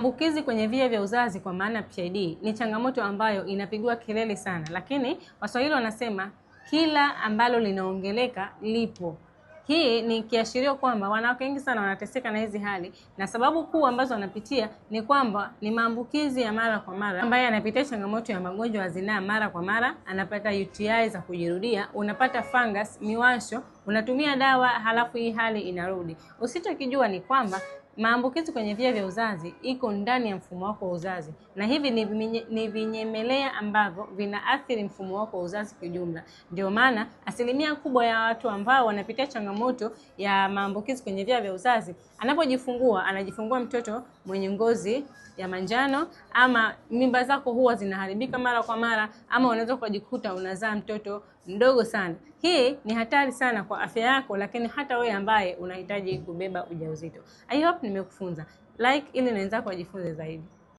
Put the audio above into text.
Maambukizi kwenye via vya uzazi kwa maana PID ni changamoto ambayo inapigiwa kelele sana, lakini Waswahili wanasema kila ambalo linaongeleka lipo. Hii ni kiashirio kwamba wanawake wengi sana wanateseka na hizi hali, na sababu kuu ambazo wanapitia ni kwamba ni maambukizi ya mara kwa mara, ambaye anapitia changamoto ya magonjwa ya zinaa mara kwa mara, anapata UTI za kujirudia, unapata fungus, miwasho, unatumia dawa halafu hii hali inarudi. Usichokijua ni kwamba maambukizi kwenye via vya uzazi iko ndani ya mfumo wako wa uzazi, na hivi ni vinyemelea ambavyo vinaathiri mfumo wako wa uzazi kijumla. Ndio maana asilimia kubwa ya watu ambao wanapitia changamoto ya maambukizi kwenye via vya uzazi, anapojifungua anajifungua mtoto mwenye ngozi ya manjano, ama mimba zako huwa zinaharibika mara kwa mara, ama unaweza ukajikuta unazaa mtoto mdogo sana. Hii ni hatari sana kwa afya yako, lakini hata wewe ambaye unahitaji kubeba ujauzito. I hope nimekufunza. Like ili na wenzako wajifunze zaidi.